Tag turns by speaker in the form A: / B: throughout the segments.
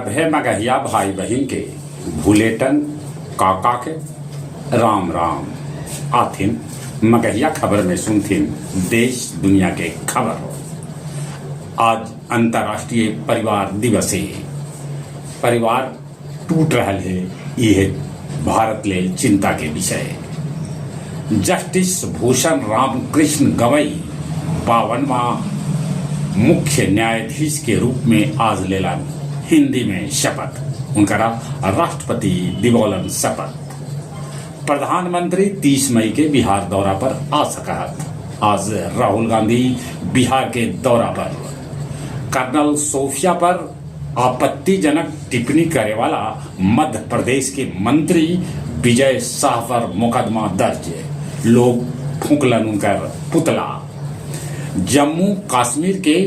A: सभे मगहिया भाई बहिन के भुलेटन काका के राम राम। आथिन मगहिया खबर में सुनथिन देश दुनिया के खबर। आज अंतर्राष्ट्रीय परिवार दिवस है। परिवार टूट रहल है, ये भारत ले चिंता के विषय। जस्टिस भूषण रामकृष्ण गवई 52वां मुख्य न्यायाधीश के रूप में आज लेलन हिंदी में शपथ। उनका राष्ट्रपति दिवौलन शपथ। प्रधानमंत्री 30 मई के बिहार दौरा पर आ सकत। आज राहुल गांधी बिहार के दौरा पर। कर्नल सोफिया पर आपत्तिजनक टिप्पणी करे वाला मध्य प्रदेश के मंत्री विजय शाह पर मुकदमा दर्ज। लोग फूंकलन उनकर पुतला। जम्मू कश्मीर के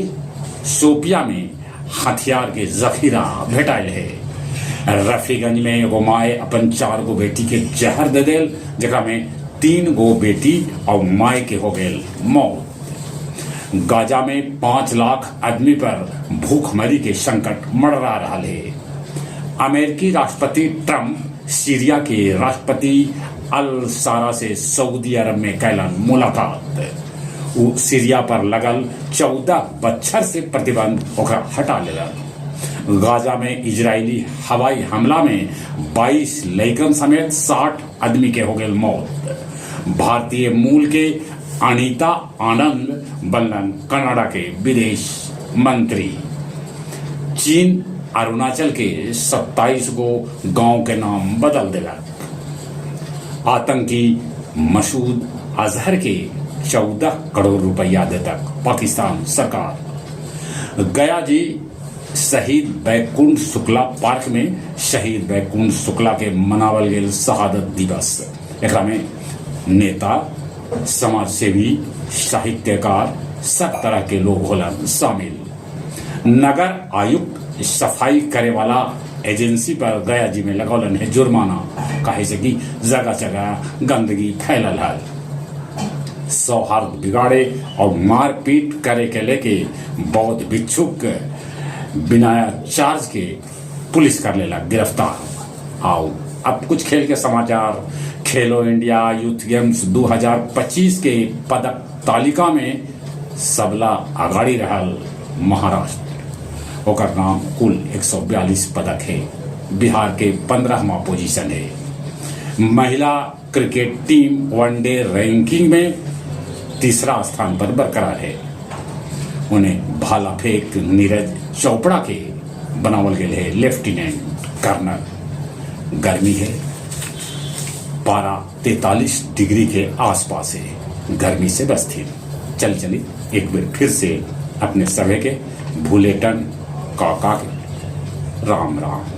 A: शोपिया में हथियार के जखीरा भेटाइल है। रफीगंज में एगो माए अपन 4 गो बेटी के जहर दे देल, जकरा में 3 गो बेटी और माए के हो गेल मौत। गाजा में 5 लाख आदमी पर भूखमरी के संकट मंडरा रहा है। अमेरिकी राष्ट्रपति ट्रंप सीरिया के राष्ट्रपति अल सारा से सऊदी अरब में कैलन मुलाकात। उ सीरिया पर लगल 14 बच्छर से प्रतिबंध ओकरा हटा लेलन। गाजा में इजरायली हवाई हमला में 22 लइकन समेत 60 आदमी के हो गए मौत। भारतीय मूल के अनीता आनंद बनलन कनाडा के विदेश मंत्री। चीन अरुणाचल के 27 गो गांव के नाम बदल देलक। आतंकी मसूद अजहर के 14 करोड़ रुपया देतक पाकिस्तान सरकार। गया जी शहीद बैकुंठ शुक्ला पार्क में शहीद बैकुंठ शुक्ला के मनावल गेल शहादत दिवस। एकरा में नेता, समाजसेवी, साहित्यकार सब तरह के लोग होलन शामिल। नगर आयुक्त सफाई करे वाला एजेंसी पर गया जी में लगौलन है जुर्माना, काहे से कि जगह जगह गंदगी फैलल है। सौहार्द बिगाड़े और मारपीट करे के लेके बौद्ध भिक्षुक विनयाचार्य के पुलिस कर लेला गिरफ्तार। आओ अब कुछ खेल के समाचार। खेलो इंडिया यूथ गेम्स 2025 के पदक तालिका में सबला अगाड़ी रहल महाराष्ट्र। ओकर नाम कुल 142 पदक है। बिहार के 15वां पोजीशन है। महिला क्रिकेट टीम वनडे रैंकिंग में तीसरा स्थान पर बरकरार है। उन्हें भाला फेंक नीरज चोपड़ा के बनावल गए है लेफ्टिनेंट कर्नल। गर्मी है, पारा 43 डिग्री के आसपास है। गर्मी से बचती चल चली एक बार फिर से अपने सभे के भूलेटन काका के राम राम।